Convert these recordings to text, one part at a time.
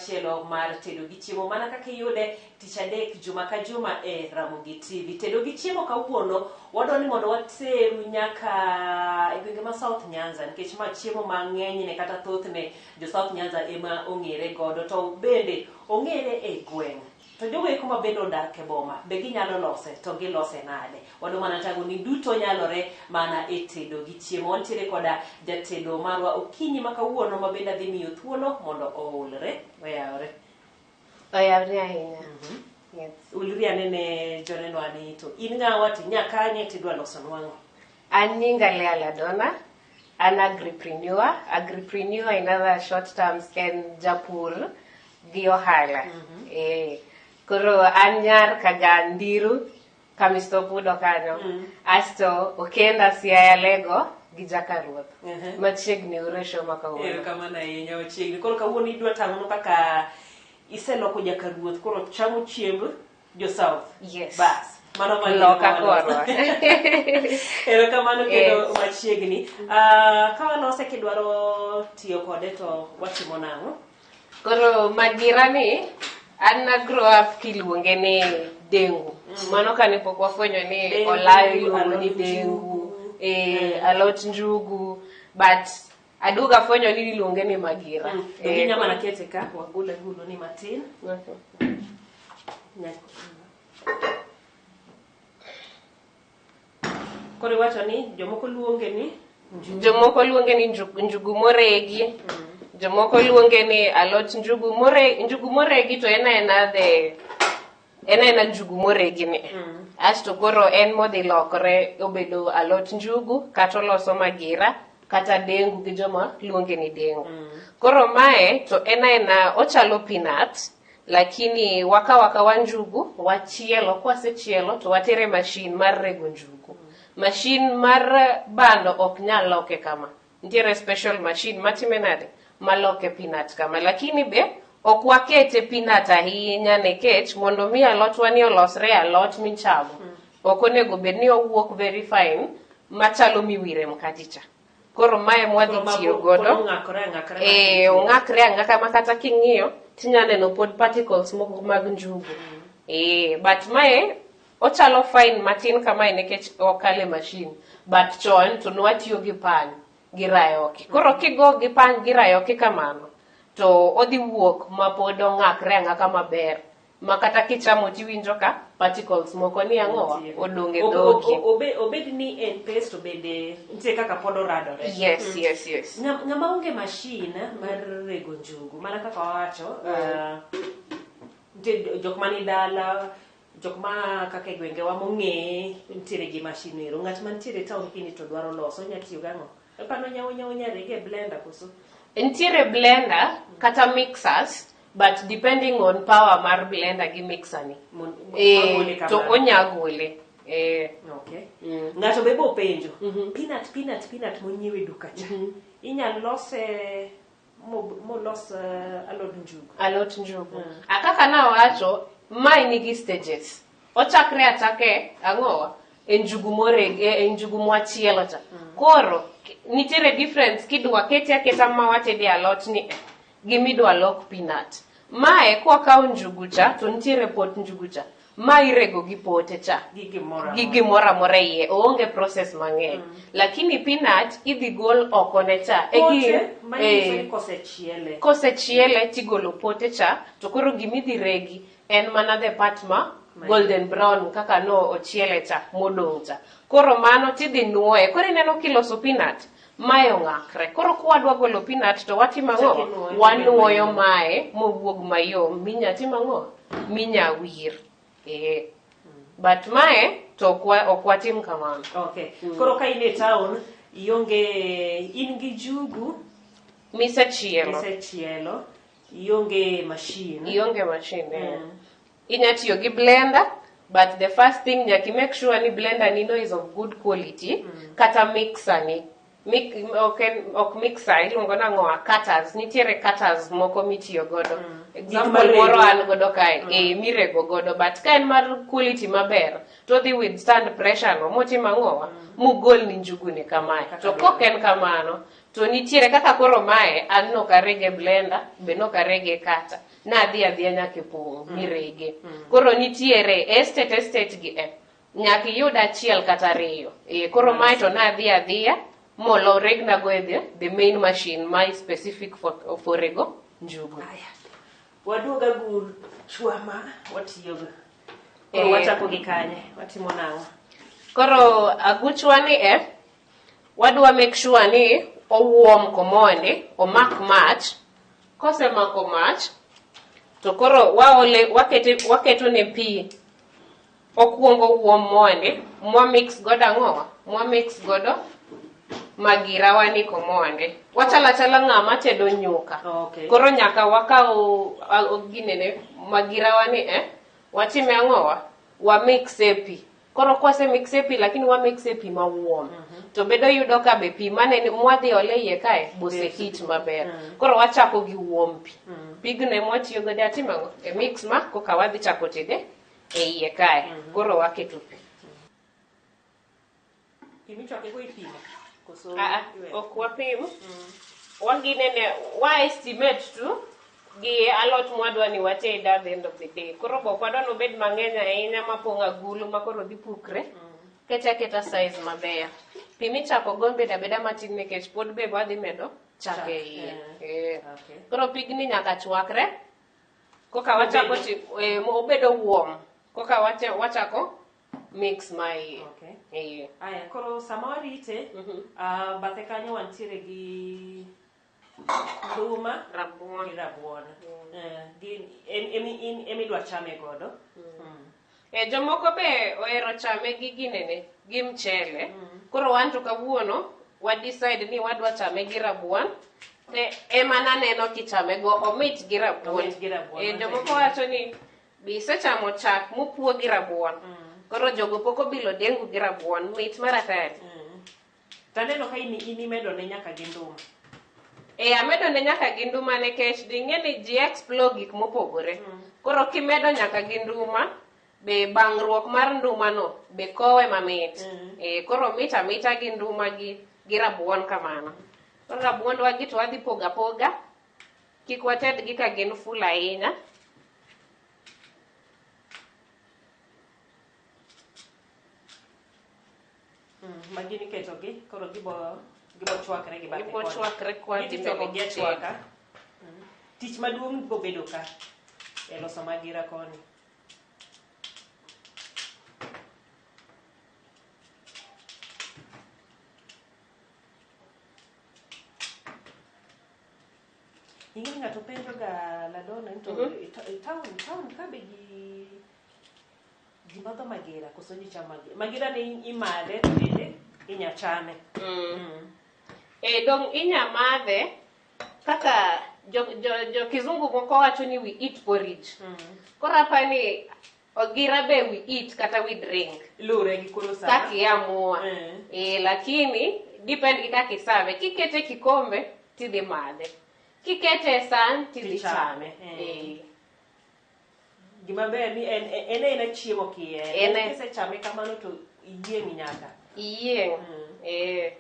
machielo mar tedo gi chiemo mana kaka iyude tich adek juma ka juma e Ramogi TV. Tedo gi chiemo kawuono wadwa ni mondo wateru nyaka e gwenge ma South Nyanza nikech ma chiemo mang'enyne kata thothne jo South Nyanza ema ong'ere godo to bende ong'ere e gweng'. To jogo eko ma bende odak e boma be ginyalo lose to gilose nade? Wadwa mana tango ni duto nyalore mana e tedo gi chiemo. Wantiere koda jatedo marwa okinyi ma kawuono ma bende adhi miyo thuolo mondo oulre. Oyawre. Oyawre ahinya. Yes. Ulri ane ne jonenwa ni to in ng'awa to inya kanye tidwa loso nwang'o. An nyinga Lea Ladona. An agripreneur. Agripreneur in other short terms en japur gi ohala. Eh, koro an nyar Kagandiru Kamisto Pudo kanyo. Asto okenda Siaya Lego gi Jakaruoth. Machiegni ure show ma kawuono. Erokamano ahinya machiegni. Koro kawuono idwa tang'onwa kaka iseloko Jakaruoth koro chamo chiemb jo South. Yes. Bas. Mano ma Loka korwa. Erokamano kendo Yes. machiegni. Ah, ka walose kidwaro tiyo kode to watimo nang'o? Koro magira ni an na grow up kiluonge ni dengu. Mano kane pok wafwenyo ni Dengu, olayo iluongo ni alot dengu, njugu. eh, alot njugu, but aduogo afwenyo ni iluonge ni magira. Mm. Ginya mana kete ka wagule gulo ni matin. Okay. Koro iwacho ni jomoko luonge ni njugu. Jomoko luonge ni njugu, njugu moregi. Jomoko luonge ni alot njugu more, njugu moregi to en aena the en aena njugu moregi ni. Asto koro en modhi lokore obedo alot njugu kata oloso magira kata dengu gi joma luonge ni dengu. Koro mae to en aena ochalo peanut lakini wakawo akawa njugu wachielo kwasechielo to watere machine mar rego njugu. Machine mar bando ok nyal loke kama. Nitiere special machine matime nade? Maloke peanut kama. Lakini be ok wakete peanut ahinya nikech mondo mi alotwa ni olosre alot michamo. Ok onego bed ni owuok very fine machalo miwire mkati cha. Koro mae mwadhi Koro ma tiyo pod godo. ong'akore ang'akore Eh, ong'akre ang'aka ma kata king'iyo tinya neno pod particles moko mag njugu. Eh, but mae ochalo fine matin kamae nikech okale machine. But chon to nwatiyo gi pan gi rayoki. Koro kigo gi pan gi rayoki kamano to odhi wuok ma pod ong'akre ang'aka maber. Ma kata kichamo tiwinjo ka particles moko ni ang'owa Nitie. odong' e dhogi. Obed ni en paste to bende nitie kaka pod oradore. Yes, yes, yes. Ng'ama onge machine mar rego njugu mana kaka wawacho nitie jok mani dala jok ma kaka e gwengewa mong'e nitiere gi machine ero ng'at mantiere e town kini to dwaro loso onya tiyo gang'o epano onya onya onya rege e blender koso Nitiere blender kata mixers but depending on power mar blender gi mixer ni. Magole Eh, to kamano. onya gole. Eh, Okay. Ng'ato be bopenjo peanut peanut peanut monyiew e duka cha inyal lose molos alod njugu alot njugu. A kaka nawacho, mae nigi stages. Ochakre achake ang'owa e njugu moreg e njugu mwachielo cha. Koro nitiere difference kidwa kete aketa ma watede alot ni e gi midwa lok peanut. Mae kwakawo njugu cha to nitiere pot njugu cha. Ma irego gi pote cha. gi gimoro gi gimoro amora e iye oonge process mang'eny lakini peanut idhi gol oko ne cha E Pote manyiso eh, ni kosechiele kosechiele tigolo pote cha to koro gimidhi regi en mana the part ma golden brown kaka no ochiele cha modong' cha koro mano tidhi nuoye koro ineno kiloso peanut mae ong'akre koro kwadwa golo peanut to watimo ang'o Chak inuoyo, wanuoyo mae mowuog mayom minya tim ang'o minya wir eh but mae to ok watim kamano okay koro ka in e town ionge in gi jugu misechielo misechielo ionge machine ionge machine eh. Inya tiyo gi blender but the first thing nyaka i make sure ni blender ni no is of good quality kata mixer ni. Ok mixer, iluongo nang'o, cutters. Nitiere cutters moko mitiyo godo. Example Gik moro marego. an godo kae, mirego godo, but ka en mar quality maber, to odhi withstand pressure no, motimo ang'owa, mugol ni njugu ni kamae. To kok en kamano, to nitiere kaka koro mae, an nok arege blender, be nok arege kata. Nadhi adhiya nyaka e pong' mirege. Koro nitiere estate gi e. Nyaka iyud achiel kata ariyo. Koro mae to nadhi adhiya molo regnago e the main machine ma is specific for rego njugu. Aya. Waduog agur chwa ma watiyogo. Koro wachako gi kanye? Watimo nang'o? Koro aguchwa ni e, wadwa make sure ni owuom komondi, omak mach. Kosemako mach, to koro waole, waketo ne pi. Okuongo wuom mondi, mwa mix godo ang'owa? Mwa mix godo magira wa ni komondi. Wachalo achala ng'ama tedo nyuka. Koro nyaka wakaw ginene magira wa ni watime ang'owa? Wa mix e pi. Koro kwase mix e pi, lakini wa mix e pi ma warm. To bedo yudo ka be pi mane mwadhi ole iye kae bose heat maber. Koro wachako gi warm pi. Pigno ema watiyo godo atimo ang'o? E mix ma koka wadhi chako tede e iye kae. Koro waketo pi. Pi michwake go ipimo? Koso iweyo? Ok wapim. Waginene, wa estimate tu gi alot mwadwa ni wated at the end of the day. Koro be ok wadwa ni obed mang'eny ahinya mapong' agulu ma koro dhi pukre. Kete aketa size maber. Pi michako go bedo abeda matin nikech pod be wadhi medo chak e iye. Koro pigni nyaka chwakre. Koka wachako obedo warm. Koka wachako mix ma iye. Aya, koro sama warite, bathe kanyo wantiere gi nduma Rabuon. gi rabuon. Gin emidwa chame godo. Jomoko be ohero chame gi ginene, gi mchele. Koro wan to kawuono wa decide ni wadwa chame gi rabuon. Ema naneno kichame go, omit gi rabuon. Omit gi rabuon, Jomoko wacho ni bi isechamo chak mopuo gi rabuon. Koro jogo pok obilo dengu gi rabuon, mit mar atari. Taneno ka in imedo ne nyaka gi nduma. Amedo ne nyaka gi nduma nikech ding'e ni ji explore gik mopogore. Koro kimedo nyaka gi nduma, be bang'ruok mar nduma no be kowe mamit. Koro mit amita gi nduma gi rabuon kamano. Koro rabuondwa gi to wadhi pogo apoga. Kik watedgi ka gin full ahinya. Magi niketogi, koro gibo chwakre gi bathe Gibo koni. chwakre kwa Gidhi dhi chwako mbele gi gi achwaka. tedo. Tich maduong' biro bedo ka e loso magira koni. Ing'e ni ng'ato penjo ga Ladonna ni to e town ka be ji madho magira koso ji chamo magira? Magira ni imadhe to bende inya chame. Dong inya madhe kaka jo kizungu moko wacho ni we eat porridge. Koro apani ogira be we eat kata we drink. Luwre gi koro sama. Kaka iamua. Lakini depend gi kaka isave. Kikete kikombe tidhi madhe. Kikete e san tidhi Tichame. chame. Gima ber ni en aena chiemo kihero. En e- Kisechame kamano to iyieng' nyaka. Iyieng'.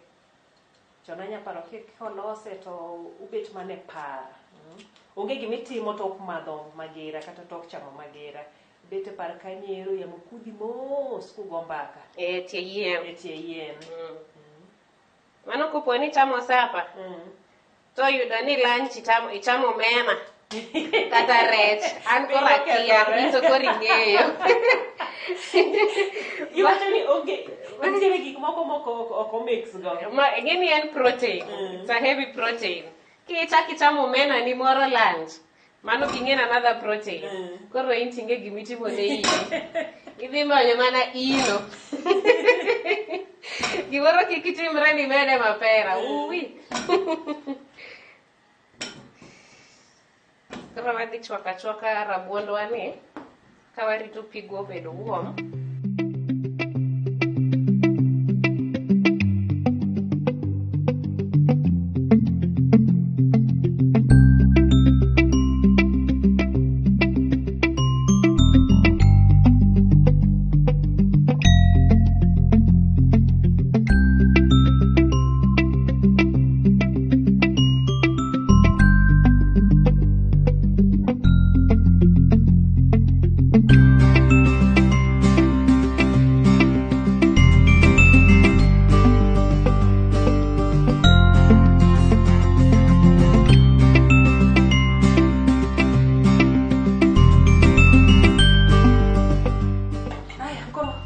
Chon anya paro kolose to ubet mana e par. Onge gimitimo tok madho magira kata tok chamo magira. Bet e par kanyo yamo kudhi mos kugo mbaka. Tie yien. E tie yien. Mano kopo ni ichamo sapa, to oyudo ni lunch ichamo omena kata rech. An koro akia, in to koro ing'eyo. Iwacho ni onge, nitiere gik moko moko ok omix go. Ma, gini en protein. It's a heavy protein. Kichako ichamo omena ni moro lunch, mano king'e another protein. Koro in ting'e gimitimo ne iyi. Idhi manyo mana ino. Gimoro kik itimre ni mede mapera. Uwi. Koro wadhi chwako achwaka rabuondwa ni ka warito pigwa obed warm.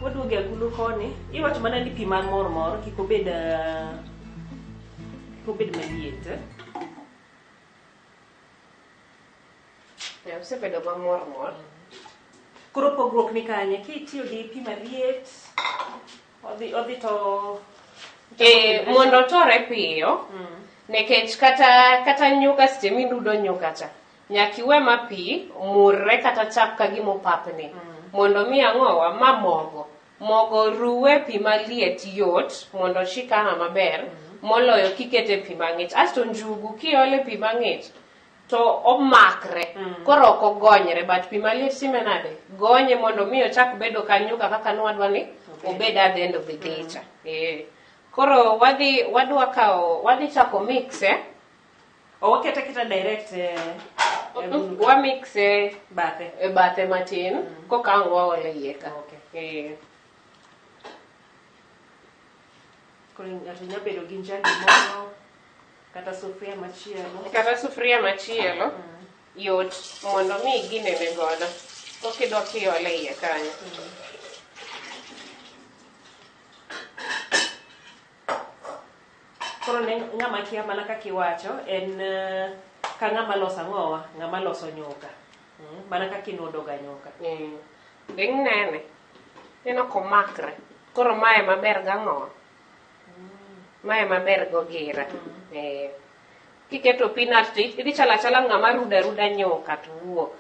Waduogo e agulu koni. Iwacho mana ni pi mamor mor kik obed kik obed maliet. Osebedo mamor mor. Koro pogruok ni kanye? Kitiyo gi pi maliet, odhi to Mondo otore piyo, nikech kata nyuka seche midudo nyuka cha, nyaka iwe ma pi murre kata chak ka gima opapni. Mondo mi ang'owa ma mogo. Mogo ruwe pi maliet yot mondo oshikana maber moloyo kikete pi mang'ich. Asto njugu kiole pi mang'ich to omakre. Koro ok ogonyre, but pi maliet time nade? Gonye mondo mi ochak bedo ka nyuka kaka nwadwa ni obed at the end of the day cha. Koro wadwa kawo, wadhi chako mix Wakete aketa direct e agulu. Wa mix e bathe. E bathe matin, koka ang' waole iye ka. Koro ng'ato nyalo bedo gi njagi moro kata sufuria machielo. Kata sufuria machielo yot mondo mi ginene godo. Kokidwa kiole iye kanyo. Koro ne ng'ama kia mana kaka iwacho en ka ng'ama loso ang'owa, ng'ama loso nyuka. Mana kaka inudo ga nyuka. Ding nene. Neno komakre. Koro mae maber gang'owa. Mae maber gogira. Kiketo peanut to idhi chalo achala ng'ama ruda ruda nyuka to wuok.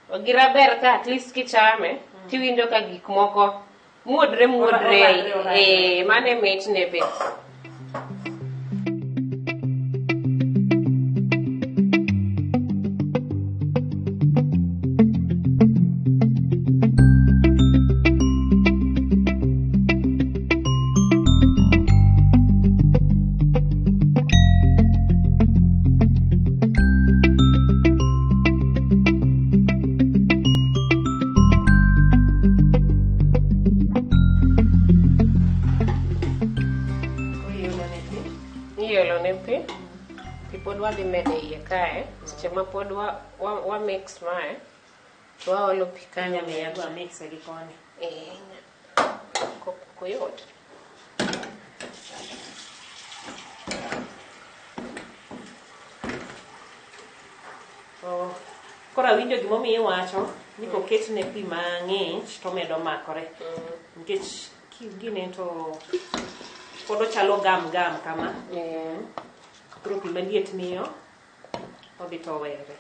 Ogira ber ka at least kichame tiwinjo ka gik moko muodre muodre. Mane mitne be. Wadhi medo iye kae, seche ma pod wa mix mae, to waolo pi kanyo. Wa mix gi koni. Koyot. Koro awinjo gimomiyo iwacho ni koketne pi mang'ich to omedo makore. Nikech gine to pod ochalo gam gam kama. Koro pi maliet miyo odhi to owere.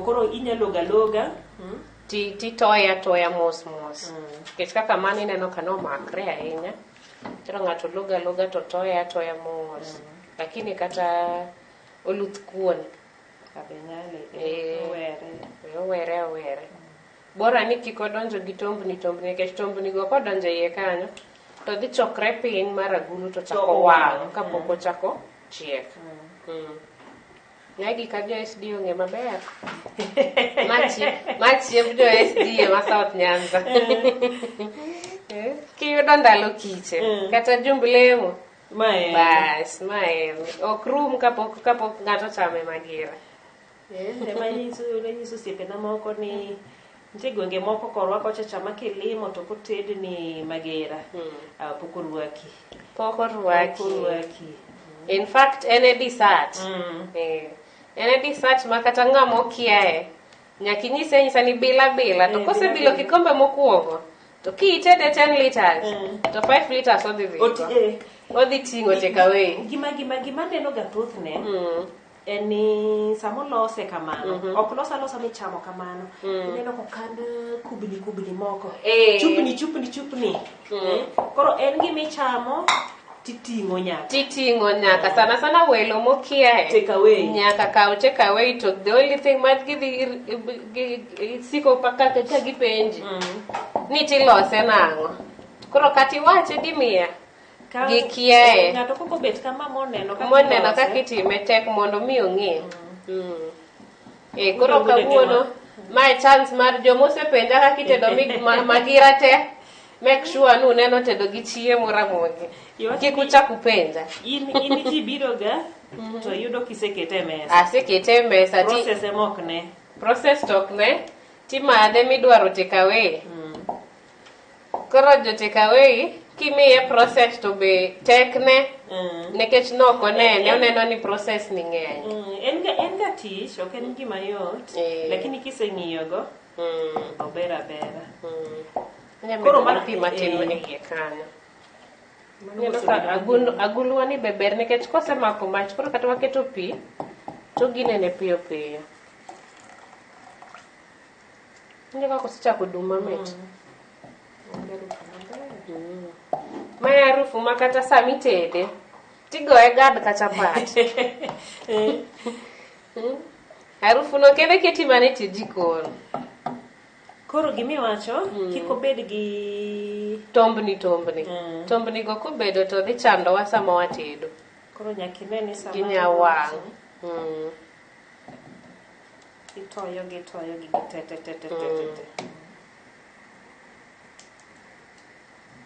Koro inyalo loga Titoye atoya mos mos. Nikech kaka mano ineno ka nomakre ahinya. Koro ng'ato loga loga to toye atoya mos. Lakini kata oluth kuon owere owere. Bora ni kik odonjo gi tombni tombni nikech tombni go kodonjo iye kanyo to dhi chokre piny mar agulu to chako wang' kapok ochako chiek. Ng'e ka jo SD ong'e maber. Ma chiemb jo SD ema South Nyanza. Kiyudo ndalo kiche kata jumb lemo. Bas, ma en. Ok rum kapok ng'ato chame magira. Ema nyiso osiepena moko ni nitie gwenge moko korwa kocha cha ma kilimo to koted ni magera. Pok orwaki. Pok orwaki. In fact, en e dessert. En e dessert ma kata ng'ama okiaye nyaka inyise anyisa ni bila bila to kosebilo kikombe mokwongo to kiitede 10 liters to 5 liters odhi dhigo. Odhi ting'o take away. Gima neno ga thothne En ni samolose kamano, ok los alosa michamo kamano. Ineno kokan kubni kubni moko. Chupni chupni chupni. Koro en gimichamo titing'o nyaka. Titing'o nyaka sana sana welo mokia Take away. Nyaka kaw take away to the only thing ma gidhi siko paka ka gipenji ni tilose nang'o. Koro kata iwache dimiya gikiaye. Ng'ato koko bet kama moneno kaka moneno ilose. Kaka itime tek mondo mi ong'e. Koro kawuono mae chance mar jomosepenja kaka itedo magira te. Make sure ni uneno tedo gi chiemo Ramogi. Kik uchak upenja. In ji biro ga to yudo kisekete e mesa. Asekete e mesa. Process ema ok ne. Process to ok ne. Timadhe midwaro take away. Koro jo take away kimiye process to be tek ne. Nikech nok onene, oneno ni process ni ng'eny. En ga tich, ok en gima yot. Lakini kiseng'iyo go, ober abera. Koro mar pi matin e iye kanyo. Ineno ka agulwa ni be ber nikech kosemako mach koro kata waketo pi to ginene piyo piyo. Ineno kaka osechako dum mamit. Mae harufu ma kata sama itede tigoye gad ka chapat. Harufu no kende keti mana e tie jikon. Koro gimiwacho kik obed gi tombni tombni. Tombni go kobedo to dhi chandowa sama watedo. Koro nyaka ine ni sama ginya wang'. Itoyo gi itoyo gi te te te te te te.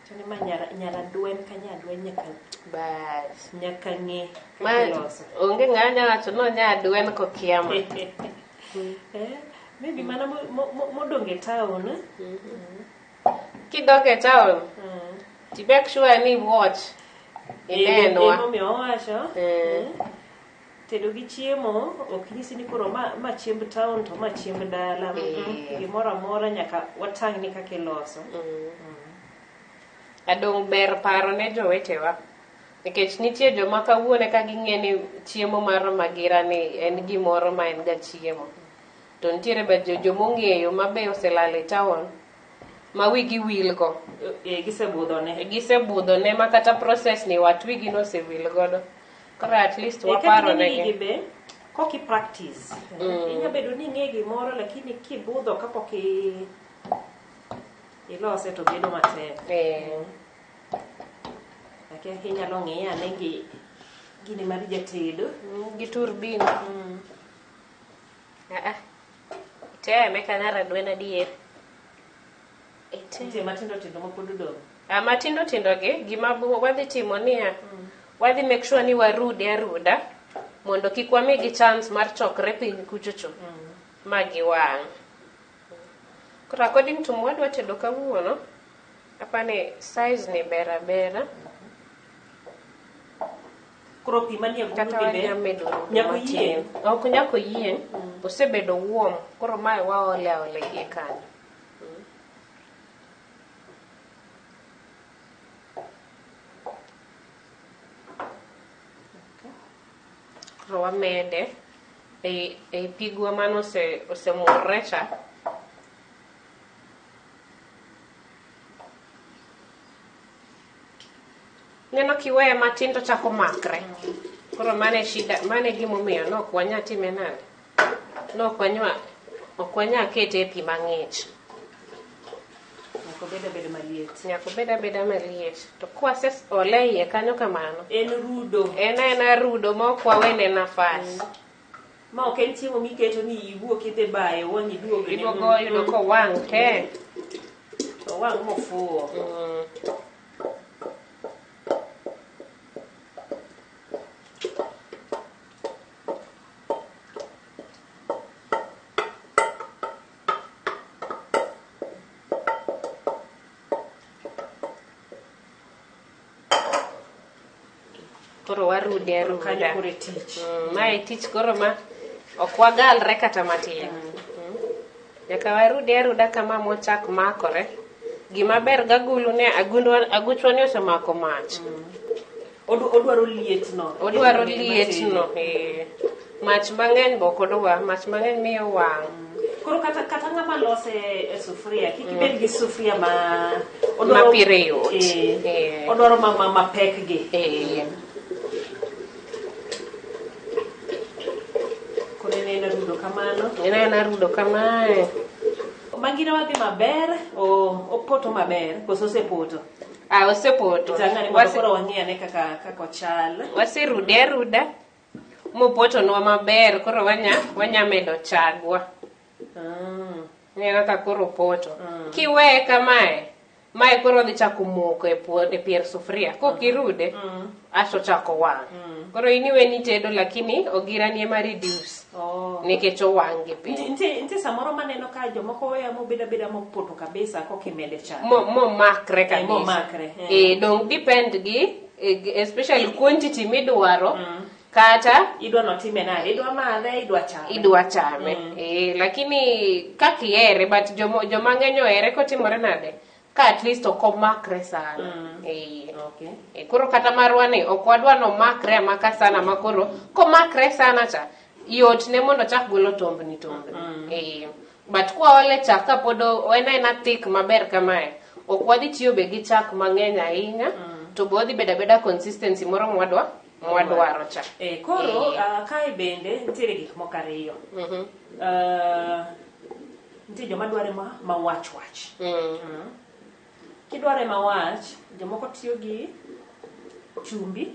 Chani ma nyaradwen ka nyadwen nyaka bas nyaka ng'e kaka iloso. Onge ng'ama nyalo wacho ni onyadwen kokia ma. Maybe mana modong' e town. Kidok e town, ti make sure ni watch inenwa. Emomiyo owacho, tedo gi chiemo ok nyisi ni koro ma chiemb town to ma chiemb dala. Gimoro amora nyaka watang' ni kaka iloso. Adong' ber paro ne jowetewa. Nikech nitie joma kawuono ka ging'e ni chiemo mar magira ni en gimoro ma en ga chiemo. To nitiere be jomong'eyo ma be oselal e town ma wigi wil go. Gisebudhone. Gisebudhone ma kata process ni wat wigi nosewil godo. Koro at least waparo negi. Gigi be kok i practice. Inya bedo ni ing'e gimoro lakini kibudho kapok ilose to bedo matek. Akia inyalo ng'iye ane gi gini mar jatedo. Gi turbin. Teme ka nyaradwen adier. Nitie matindo tindo mapod odong'. Matindo tindo gi gima wadhi timo niya, wadhi make sure ni warude aruda mondo kik wamigi chance mar chokre piny kuchocho ma giwang'. Koro according to mwadwa tedo kawuono, apani size ni ber abera. Koro pi manie agulu Kata gi be wanya medo rudo nyaka matin. oyieng'. Ok nyaka oyieng', osebedo warm, koro mae waole aola iye kanyo. Koro wamede ei pigwa mane osemurre cha. Neno kiweye matin to chako makre. Koro mane shida, mane gimomiyo nok wanya time nade? Nok wanya, ok wanya kete e pi mang'ich. Nyaka obed abeda maliet. Nyaka obed abeda maliet. To kwase ole iye kanyo kamano. En rudo. En aena rudo ma ok wawene nafas. Ma ok en chiemo miketo ni iwuok idhi bayo wang' iduogo ni Iduogo yudo kowang' te. To wang' mofuwo. Koro warude aruda. Kanyo koro e tich. Mae tich koro ma ok wagalre kata matin. Nyaka warude aruda kama mochak makore. Gima ber gagulu ne aguchwa ni osemako mach. Odwaro lietno. Odwaro lietno. Mach mang'eny be ok odwa, mach mang'eny miyo wang'. Koro kata ng'ama lose e sufuria, kik ibed gi sufuria ma Ma pire yot. Odwaro mapek gi. Koro ineno rudo kamano. Ineno rudo kamae. Mangina wadhi maber, opoto maber, koso osepoto? Osepoto. Tang'ane mondo koro wang'i ane kaka ochal. Waserude aruda. Mopotonwa maber, koro wanya medo chagwa. Ineno ka koro opoto. Kiweye kamae, mae koro dhi chako moko e pier sufuria. Kok irude, asto chako wang'. Koro in iwe ni tedo, lakini ogirani ema reduce. Nikech owang' gi piny. Nitie samoro maneno ka jomoko weyo mobeda beda mopoto kabisa kokimede chak. Momakre kabisa. Momakre. Dong depend gi, especially quantity midwaro. Kata idwa notime nade, idwa madhe, idwa chame. Idwa chame. Lakini kaka ihere, but joma ng'eny ohere kotimore nade, ka at least ok omakre sana. Koro kata marwa ni ok wadwa nomakre amaka sana, ma koro komakre sana cha yot ne mondo chak golo tombni. But kwaole chak kapod en aena thick maber kamae, ok wadhi tiyo be gi chak mang'eny ahinya, to be odhi bedo abeda consistency moro mwadwaro cha. Koro kae bende nitiere gik moko ariyo. Nitie joma dware ma wach wach. Kidware ma wach, jomoko tiyo gi chumbi.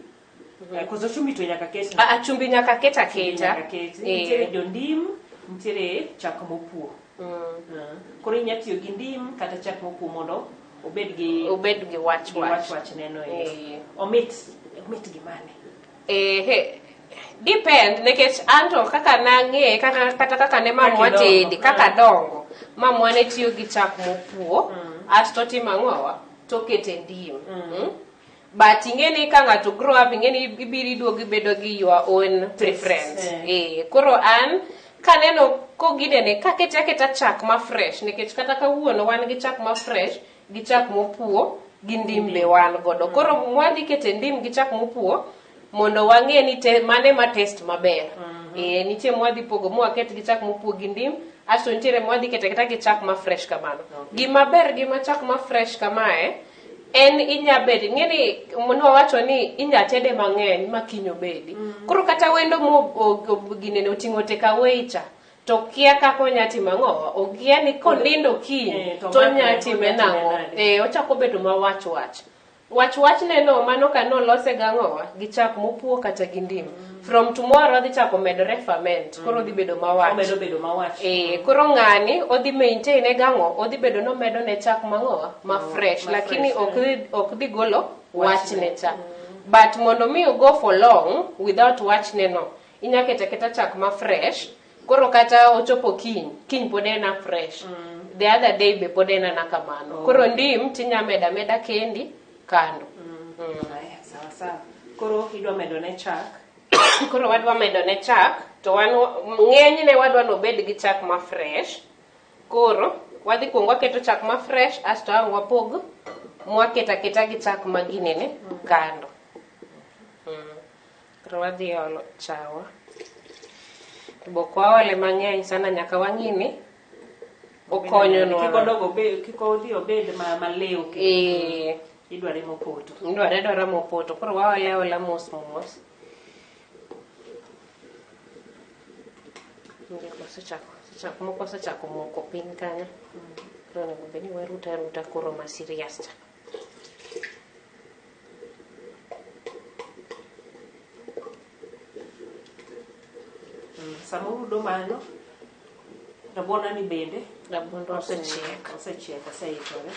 Koso chumbi to nyaka ket. Chumbi nyaka ket aketa. Nyaka ket. Nitiere jondim, nitiere chak mopuo. Koro inya tiyo gi ndim kata chak mopuo mondo obed gi obed gi wach wach. Wach wach neno. Omit gi mane? Depend, nikech anto kaka nang'e, kata kaka ne mamwa tede, kaka dongo. Mamwa ne tiyo gi chak mopuo, asto timo ang'owa, to kete ndim. But ing'e ni ka ng'ato grow up, ing'e ni ibiro iduogo ibedo gi your own preference. Koro an kaneno koginene, kakete aketa chak ma fresh, nikech kata kawuono wan gi chak ma fresh, gi chak mopuo, gi ndim be wan godo. Koro mwadhi kete ndim gi chak mopuo, mondo wang'e ni mane ma taste maber. Nitie mwadhi pogo mwaket gi chak mopuo gi ndim, asto nitiere mwadhi kete kata gi chak ma fresh kamano. Gima ber gi ma chak ma fresh kamae, en inya bed, ing'e ni nwawacho ni inya tede mang'eny ma kiny obedi. Koro kata wendo mo ginene oting'o take away cha, to kia kaka onya timo ang'o, okia ni konindo kiny, to onya time nang'o. Ochako bedo ma wach wach. Wach wach neno mano ka nolose gang'owa gi chak mopuo kata gi ndim. From tomorrow odhi chako medore ferment, koro odhi bedo mawach. Omedo bedo mawach. Koro ng'ani odhi maintain e gang'o, odhi bedo nomedo ne chak mang'owa ma fresh, lakini ok dhi golo wachne cha. But mondo mi go for long without wachne no, inya keta keta chak ma fresh, koro kata ochopo kiny, kiny pod en a fresh. The other day be pod en ana kamano. Koro ndim tinya meda meda kendi kando. Sawa sawa. Koro idwa medo ne chak. Koro wadwa medo ne chak, to wan ng'enyne wadwa nobed gi chak ma fresh. Koro wadhi kuongo waketo chak ma fresh, asto ang' wapog mwaketo aketa gi chak ma ginene kando. Koro wadhi olo chawa. Bok waole mang'eny sana nyaka wang'i ni okonyo nwa. Kik odhi obed maliw. Idware mopoto. Idware adwara mopoto. Koro waole aola mos mos. Moko osechako moko piny kanyo. Koro onego bed ni waruto aruta koro ma serious cha. Sama urudo mano, rabuon ni bende rabuon osechiek. Osechiek, oseikore.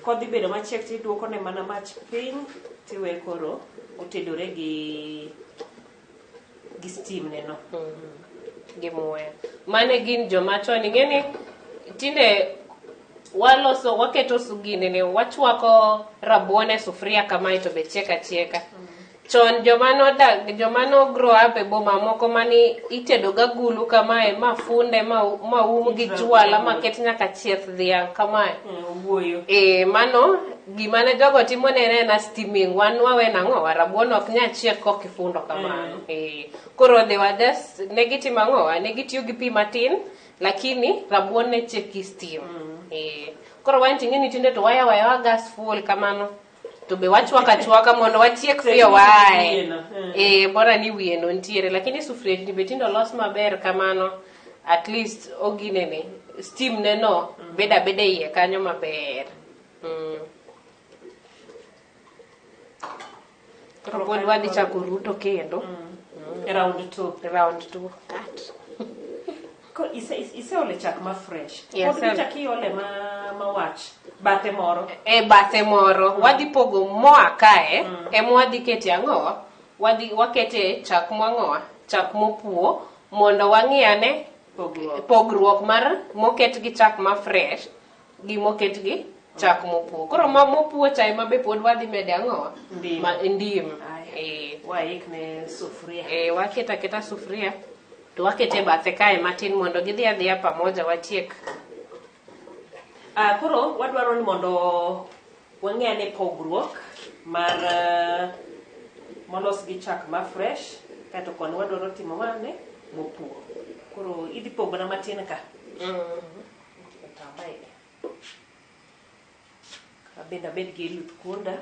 Kodhi bedo machiek tiduoko ne mana mach piny, tiwe koro otedore gi steam neno. Gi muya. Mane gin joma chon, ing'e ni tinde waloso, waketo ginene, wachwako rabuon e sufuria kamae to be chiek achieka. Chon joma nodak, joma no grow up e boma moko mani itedo ga gulu kamae ma funde ma um gi jwala ma ket nyaka chieth dhiang' kamae. Owuoyo. E, mano gima ne jogo timo ne en ena steaming. Wan wawe nang'o? Rabuon ok nyal chiek kok ifundo kamano. E, koro they were just ne gitimo ang'o? Ne gitiyo gi pi matin lakini rabuon ne chiek gi steam. E, koro wan ting'e ni tinde to wayawo ayawa gas full kamano. To be wachwako achwaka mondo wachiek piyo wae. Wiyeno, E, bora ni wiye no nitiere lakini sufriechni be tinde olos maber kamano at least oginene steam ne no beda abeda e iye kanyo maber. Koro pod wadhi chako ruto kendo. Round 2. Round 2. Cut. Ko iseole chak ma fresh. Yes, Pod sir. ichak iole ma wach bathe moro. E bathe moro wadhi pogo moa kae ema wadhi kete ang'o? Wadhi wakete chak mwang'owa, chak mopuo mondo wang'i ane Pogruok. pogruok mar moket gi chak ma fresh gi moket gi chak mopuo. Koro ma mopuo cha ema be pod wadhi mede ang'o? Ndim. Ndim. Aya. E, Waik ne sufuria. e, waketo aketa sufuria to wakete bathe kae matin mondo gidhi adhiya pamoja watiek. Koro wadwaro ni mondo wang'e ane pogruok mar molos gi chak ma fresh kaeto koni wadwaro timo mane mopuo. Koro idhi pogona matin ka. Otamba e. Abende abed gi luth kuonda.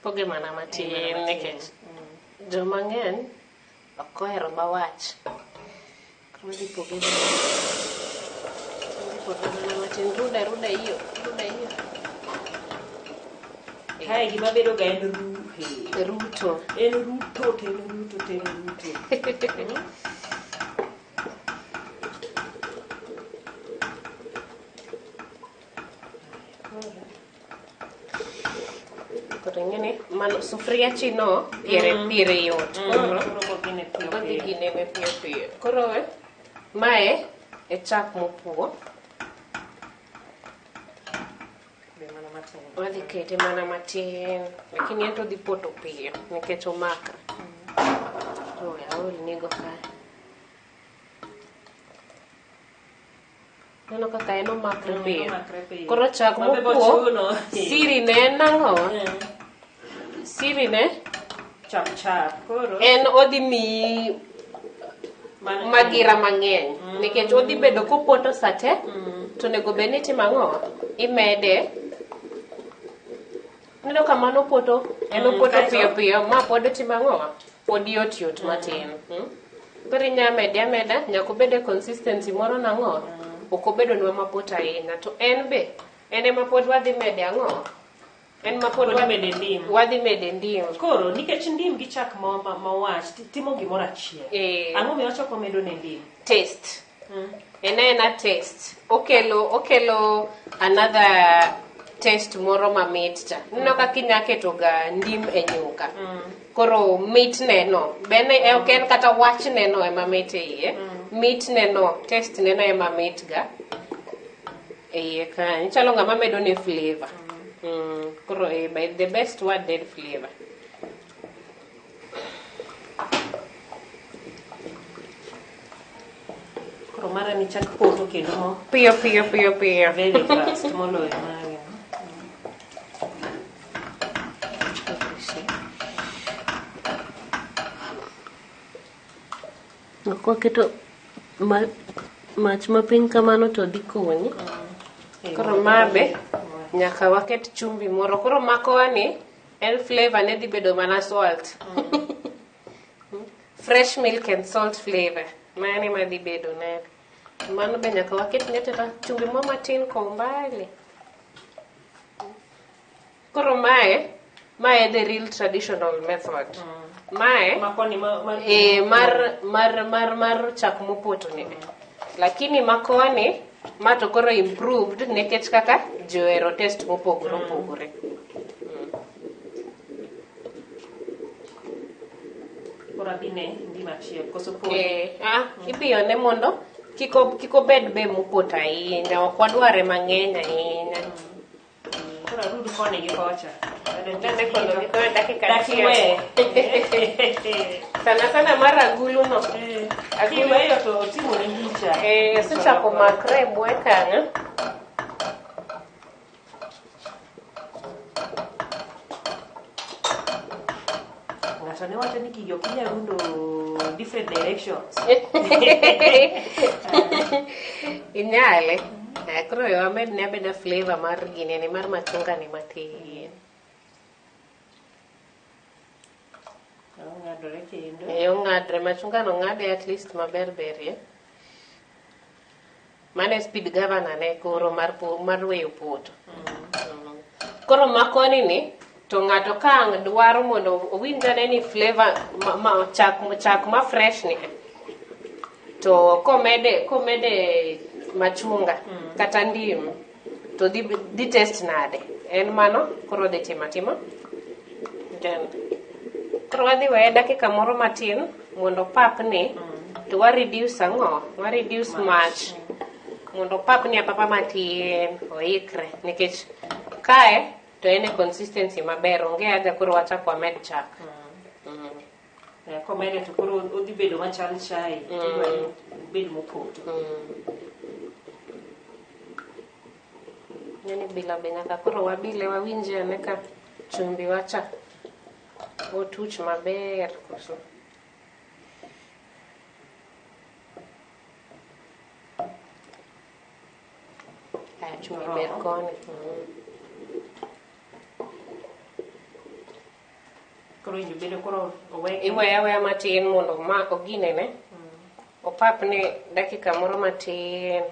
Poge mana matin nikech joma ng'eny ok ohero mawach. Koro wadhi poge mana matin. Ruda ruda hiyo, ruda hiyo. Kae gima bedo ga en ruhe. Ruto. En ruto to en ruto to en ruto. Koro ing'eni mano sufuria chino piere piere yot. Koro Koro kogine piyo odhi piyo. ginene piyo piyo. Koro mae e chak mopuo. Be mana matin. Wadhi kete mana matin, lakini en to odhi poto piyo nikech omakre. To we aol nego kae. Neno kaka en omakre piyo. Omakre piyo. Koro chak Mabe mopuo, bochuno. siri ne en ang'o? Siri ne Chap chap. Koro en odhi miyi magira mang'eny nikech odhi bedo kopoto sate to onego bed ni itimo ang'o? Imede. Ineno ka mano poto, en opoto kaeto? piyo piyo, ma pod otimo ang'o? Pod yot yot matin. Koro inya mede ameda, nyaka obed e consistency moro nang'o? Ok obedonwa mapot ahinya. To en be, en ema pod wadhi mede ang'o? En ma pod Pod imede ndim. wadhi mede ndim. Koro nikech ndim gi chak ma wach timo gimoro achiel. Ang'o miyo wachako medo ne ndim? Taste. En aena taste. Okelo another taste moro mamit cha. Ineno kaka inya keto ga ndim e nyuka. Koro mitne no, bende ok en kata wachne no ema mit e iye. Mitne no, taste ne no ema mit ga e iye kanyo. Chalo ng'ama medo ne flavor. Koro by the best word en flavor. Koro mara ni chak poto kendo mo Piyo piyo piyo piyo. very fast moloyo mare. Ok waketo mach mapiny kamano to dhi konyi. Koro ma be nyaka waket chumbi moro. Koro makowa ni en flavor ne dhi bedo mana salt. Fresh milk and salt flavor. Mano ema dhi bedo ne. Mano be nyaka waket ne teta chumbi mo matin kwa umbali. Koro mae the real traditional method. Mae Makoni ma e, mar chak mopoto ni. Lakini makoni ma to koro improved nikech kaka ji ohero taste mopogore opogore. Koro abine ndim achiel koso podi. Ibiyone mondo kik obed be mopoto ahinya, ok wadware mang'eny ahinya. Koro arud koni gi kocha. Nene kono gi kocha dakika Dak achiel. iwe. Sana sana mar agulu no. Agulu kiweyo to otimo ne ngicha. Osechako makre e bwoye kanyo. Ng'ato ne wacho ni gigi ok inyal rundo different directions. Inyale. Koro we wamedne abeda flavor mar ginene mar machunga ni matin. Ong'adore kendo. Ong'adre, machunga no ng'ade at least maber berie. Mano e speed governor ne koro mar weyo poto. Koro makoni ni to ng'ato ka ang' dwaro mondo owinj ane ni flavor ma chak ma fresh ni to komede machunga kata ndim to dhi taste nade? En mano koro dhi timo atima. Then koro wadhi weye dakika moro matin mondo papni to wa reduce ang'o? Wa reduce mach mondo papni apapa matin oikre nikech kae to en e consistency maber, onge haja koro wachak wamed chak. Komede to koro odhi bedo machal chai, obed mopoto. Yani bila be nyaka koro wabile wawinje ane ka chumbi wacha otuch maber koso. Aya, chumbi ber koni. Koro winjo bedo koro owe. Iweyo aweya matin mondo ma oginene. Opapni dakika moro matin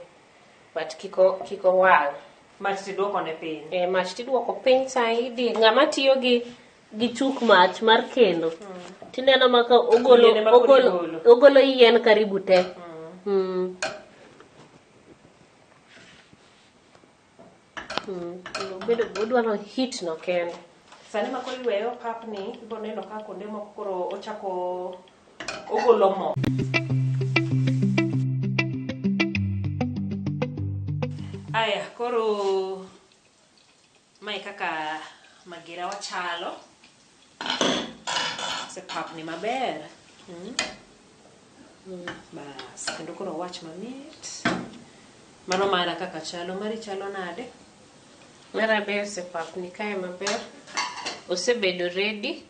but kik owang'. Mach tiduoko ne piny. Mach tiduoko piny saidi. Ng'ama tiyo gi chuk mach mar kendo. Tineno ma ka ogolo yien karibu te. Obedo odwaro heat no kende. Sani ma koro iweyo papni, ibiro neno ka kuonde moko koro ochako ogolo mo. Aya, koro mae kaka magira wachalo. Osepapni maber. Bas, kendo koro wach mamit. Mano mara kaka chalo, mari chalo nade? Mara be osepapni kae maber. Osebedo ready.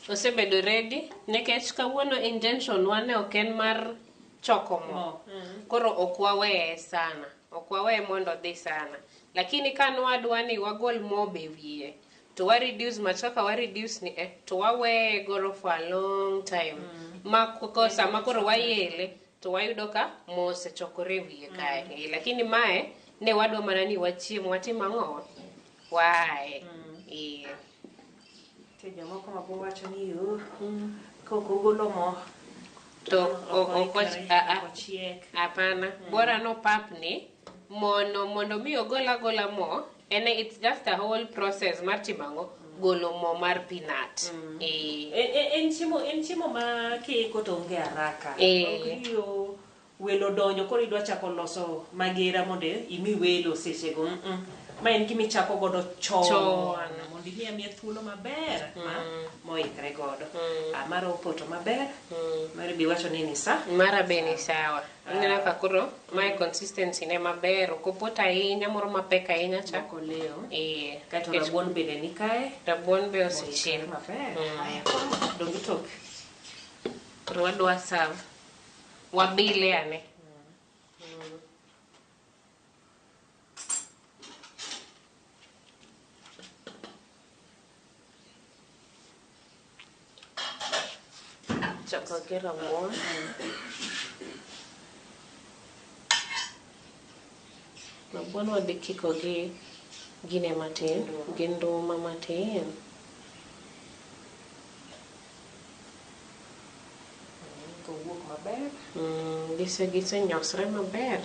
Osebedo ready nikech kawuono intention wa ne ok en mar choko mo. Koro ok waweye sana. Ok waweye mondo odhi sana. Lakini ka nwadwa ni wagol mo be wiye, to wa reduce mach kaka wa reduce ni to waweye goro for a long time. Ma sama koro wayele to wayudo ka mo osechokore e wiye kae. Lakini mae ne wadwa mana ni wachiem watim ang'o? Wae. Nitie jomoko ma bo wacho ni yo, kok ogolo mo to ok ochiek. Hapana. Bora no papni mondo mi ogol agola mo, en it's just a whole process mar timo ang'o? Golo mo mar peanut. En chiemo ma kiiko to onge haraka. Ok iyo welo donjo koro idwa chako loso magira mondo imi welo sechego. Ma en gima ichako godo chon. Mondo imi amiya thuolo maber ma moikre godo. Mara opoto maber. Mara be iwacho ni sa. Mara be ni sawa. Aneno ka koro mae consistency ne maber, ok opoto ahinya moro mapek ahinya cha. Ok oleo. Kaeto rabuon bende ni kae. Rabuon be osechiek maber. Aya, koro dong' itok. Koro wadwa serve. Wabile ane. Chako gi rabuon. Rabuon wadhi kiko gi gine matin, gi nduma matin. Kowuok maber. Gisenyosre maber.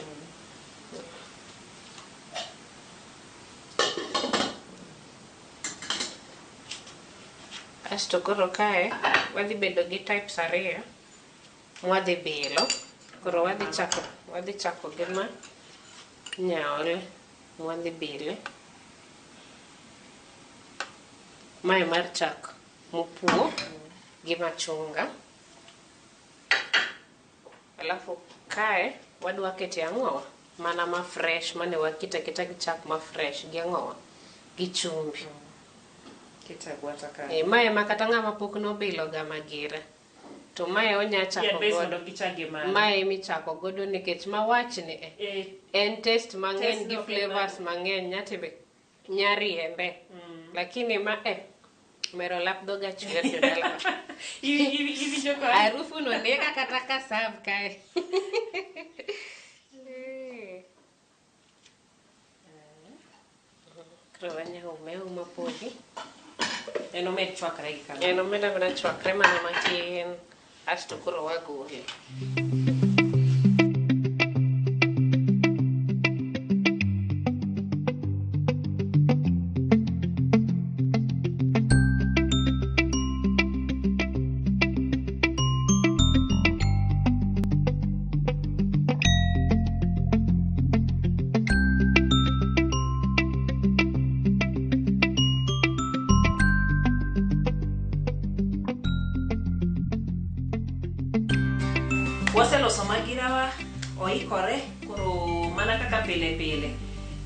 Asto koro kae wadhi bedo gi types ariyo mwadhi bilo. Koro wadhi chako gi ma nyaole mwadhi bile. Mae mar chak mopuo gi machunga. Alafu kae wadwa kete ang'owa? Mana ma fresh mane waketa keta gi chak ma fresh gi ang'owa? Gi chumbi. Keta agwata kae. Mae ma kata ng'ama pok nobilo ga magira. To mae onya chako godo. Mae michako godo nikech mawachni en taste mang'eny gi flavors mang'eny nyatebe nyariembe. Lakini ma mero lap dhoga chwer jodala. Iwinjo kod? Harufu no nega kata ka serve kae. Koro wanyaume auma podi. En omed chwakre gi kanyo. En omed ameda chwakre mana matin. Asto koro wagole. Waseloso magirawa, oikore, koro mana kaka pile pile.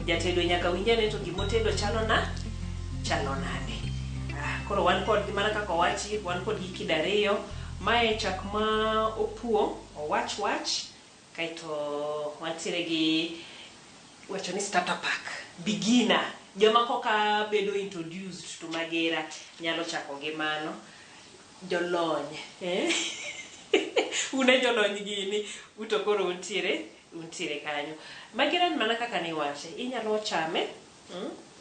Jatedo nyaka winj ane to gimotedo chalo nade. Koro wan kod mana kaka owachi, wan kod gi kido ariyo. Mae chak ma opuo, owach wach, kaeto wantiere gi wacho ni starter pack, beginner. Joma koka bedo introduced to magira nyalo chako gi mano. Jolony, Une jolony gini, uto koro untiere kanyo. Magira en mana kaka niwache, inyalo chame,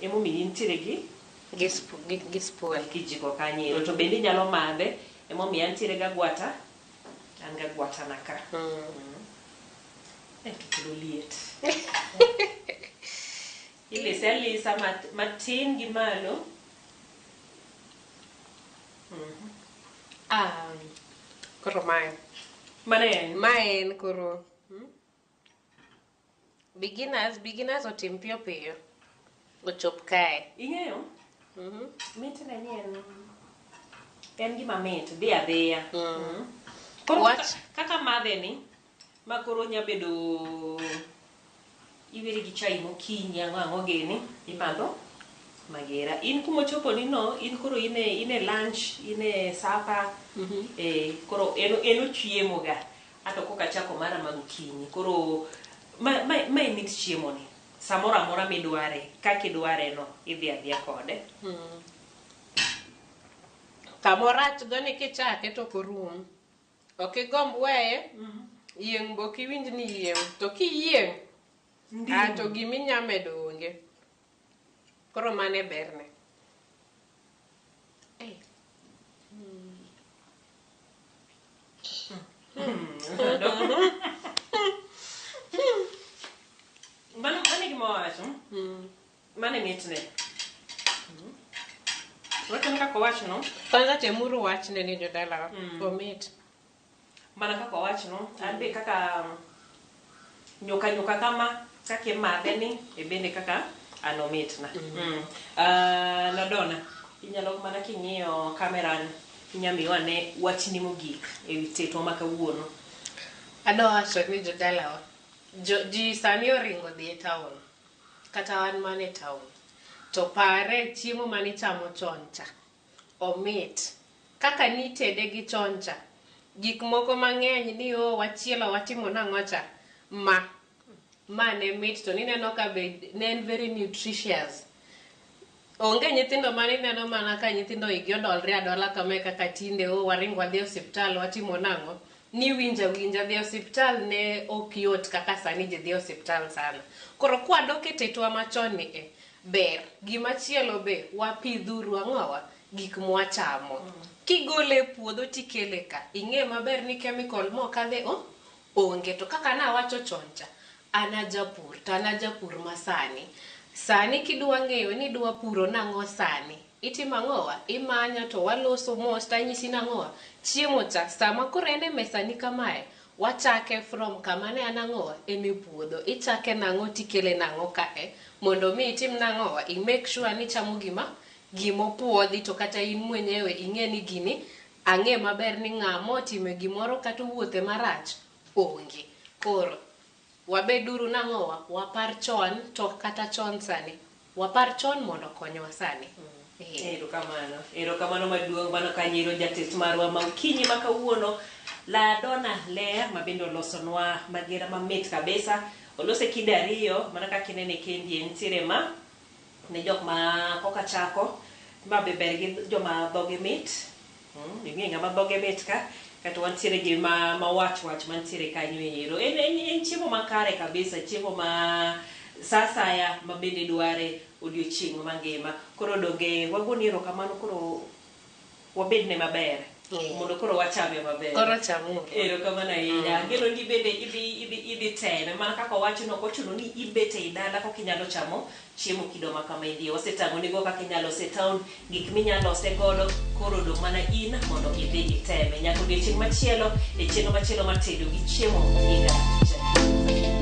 emomiyo intiere gi gi spoon kijiko kanyo, to bende inyalo madhe, emomiyo antiere gagwata, an gagwata na ka. To kelo liet. Ilise alisa matin gi malo. Koro mae. Mane en? Mae en koro. Beginners otim piyo piyo. Ochop kae. Ing'eyo? Mitne ni en gima mit, dhi adhiya. Koro kaka madhe ni, ma koro nya bedo iweri gi chai mokinyi, ang'o ang'o gini, imadho magira. In kumochopo ni no, in koro in e lunch, in e supper, koro en ochiemo ga. Ato koka chako mara mag okinyi. Koro ma mit chiemo ni. Samoro amora midware, kaka idware no, idhi adhiya kode. Kamorach go ni kichake to ok orum. Ok igomb weye, yieng' be ok iwinj ni yieng'. To kiyieng', to giminya medo onge. Koro mano e berne. Mano e gima owacho. Mano e mitne. Wachne kaka owachno. Kwanza temuru wachne ni jodalawa. Omit. Mana kaka owachno, an be kaka nyuka nyuka kama, kaka imadhe ni, e bende kaka an omitna. Ladona, inyalo mana king'iyo kamera ni, inya miyo ane wachni mogik ewi tetwa ma kawuono. Adwa wacho ni jodalawa, ji sani oringo dhi e town, kata wan mana e town. To pare chiemo manichamo chon cha, omit. Kaka nitede gi chon cha, gik moko mang'eny ni wachielo watimo nang'o cha, ma ne mit to nineno ka be ne en very nutritious. Onge nyithindo manineno mana ka nyithindo igi odolre adola kama kaka tinde waringo wadhi e osiptal watimo nang'o. Niwinjo awinja dhi e osiptal ne ok yot kaka sani ji dhi e osiptal sana. Koro kwadok e tetwa machon ni ber. Gimachielo be wapidhuru ang'owa gik mwachamo. Kigole e puodho tikele ka, ing'e maber ni chemical mokadhe onge. To kaka nawacho chon cha, an a japur, to an a japur masani. Sani kidwa ng'eyo ni idwa puro nang'o sani, itimo ang'owa? Imanya to waloso mos tanyisi nang'owa? Chiemo cha, sama koro en e mesani kamae, wachake from kama ne an ang'owa? En e puodho. Ichake nang'o tikele nang'o kae, mondo mi itim nang'owa? I make sure ni ichamo gima gimopuodhi to kata in mwenyewe ing'e ni gini ang'e maber ni ng'ama otime gimoro kata owuothe marach onge. Koro wabeduru nang'owa? Wapar chon to kata chon sani. Wapar chon mondo okonywa sani. Erokamano. Erokamano maduong' mano kanyo ero jatet marwa ma okinyi ma kawuono Ladona Ler ma bende olosonwa magera mamit kabisa. Olose kido ariyo mana kaka inene kendi entiere ma ne jok ma koka chako ma be ber gi joma dhogi mit. Ing'e ng'ama dhoge mit ka kata wantiere gi ma wach wach mantiere kanyo ero. En chiemo makare kabisa, chiemo ma sa asaya ma bende dware odiochieng' mangima. Koro donge wagoni erokamano koro wabedne maber. Mondo koro wachame maber. Koro chamuru. Erokamano ahinya. Ageno ni bende idhi teme mana kaka owacho no ok ochuno ni ibet ei dala koka inyalo chamo chiemo kido ma kama idhiye. Wasetang'o nigo kaka inyalo lose e town, gik minyalo lose godo, koro odong' mana in mondo idhi iteme. Nyaka odiochieng' machielo e chenro machielo mar tedo gi chiemo higa.